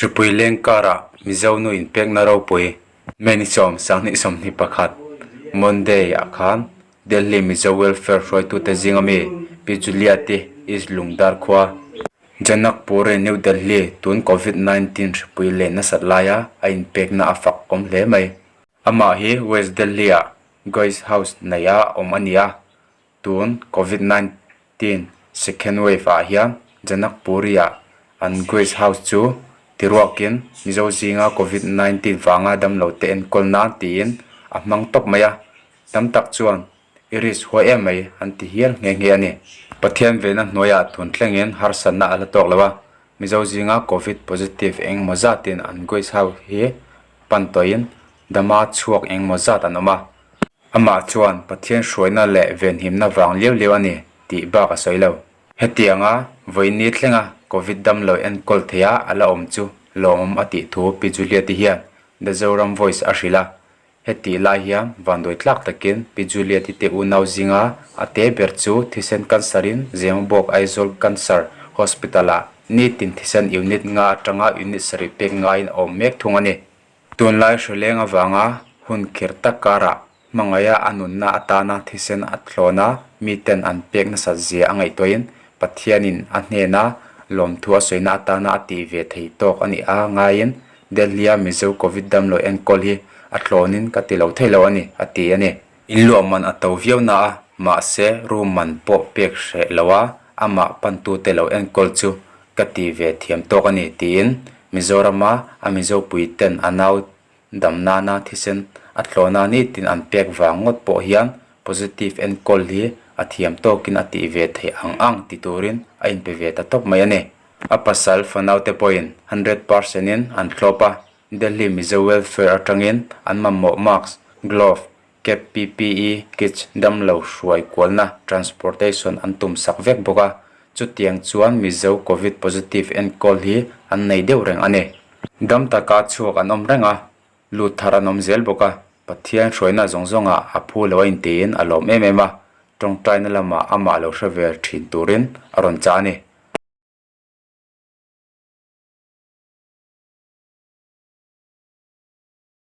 Hripui leng karah Mizo nu inpekna ropui May ni sawm sanghnih 21 Monday ah khan Delhi Mizo Welfare hruaitute zinga mi Pi Juliati East Lungdar khua Janakpuri New Delhi tun Covid 19 hripui leh nasat laia a inpekna a fak awm hle mai. Amah hi West Delhi ah Guest House nei a awm a ni a, Tun Covid 19 second wave ah hian Janakpuri ah an guest house chu tiruakin Mizo zinga Covid 19 vanga damlo te enkawl nan tiin a hmang tawp mai a, tam tak chuan i risk huai em mai an ti hial nghe nghe a ni. Pathian vehna hnuaiah tun thlengin harsatna a la tawk lo a, Mizo zinga Covid positive engemaw zatin an guest house hi pan tawhin dama chhuak engemaw zat an awm a. Amah chuan Pathian hruaina leh venhimna vang liau liau a ni tih bak a sawi lo. Hetianga vawiini thlenga Covid damlo enkawl theia a la awm chu lawmawm a tih thu Pi Juliet-i hian The Zoram Voice a hrilh a. Hetih lai hian vanduai tlak takin Pi Juliet-i te unau zinga a te ber chu thisen cancer-in Zemabawk Aizawl Cancer Hospital-ah nitin thisen unit nga atanga unit sarih pek ngaiin a awm mek thung a ni. Tunlai hreleng avanga hun khir tak karah hmangaia a nunna atana thisen a thlawn a, miten an pek nasat zia a ngaihtuahin Pathianin a hnena lawmthu a sawina atana a tih ve thei tawk a nih a ngaiin Delhi-a Mizo Covid damlo enkawl hi a thlawnin ka ti lo thei lo a ni, a ti a ni. Inluah man a to viau na a, mahse room man pawh pek hreh lo a, amah pantute lo enkawl chu ka ti ve thiam tawk a ni tiin Mizorama a Mizopui ten a nau dam nana thisen a tlawhna nitin an pek vang ngawt pawh hian positive enkawl hi a thiam tawkin a tih ve theih ang ang ti turin a inpe ve ta tawp mai a ni. A pasal fanaute pawhin 100% in an thlawp a, Delhi Mizo Welfare atangin an mamawh mask, glove, cap PPE kits damlo hruai kualna transportation an tum sak vek bawk a, chutiang chuan Mizo Covid positive enkawl hi an nei deuh reng a ni. Dam taka chhuak an awm reng a, lut thar an awm zel bawk a, Pathian hruaina zawng zawngah a phu lo a intiin a lawm em em a, tawngtaina lamah amah lo hre ve thin turin a rawn chah a ni.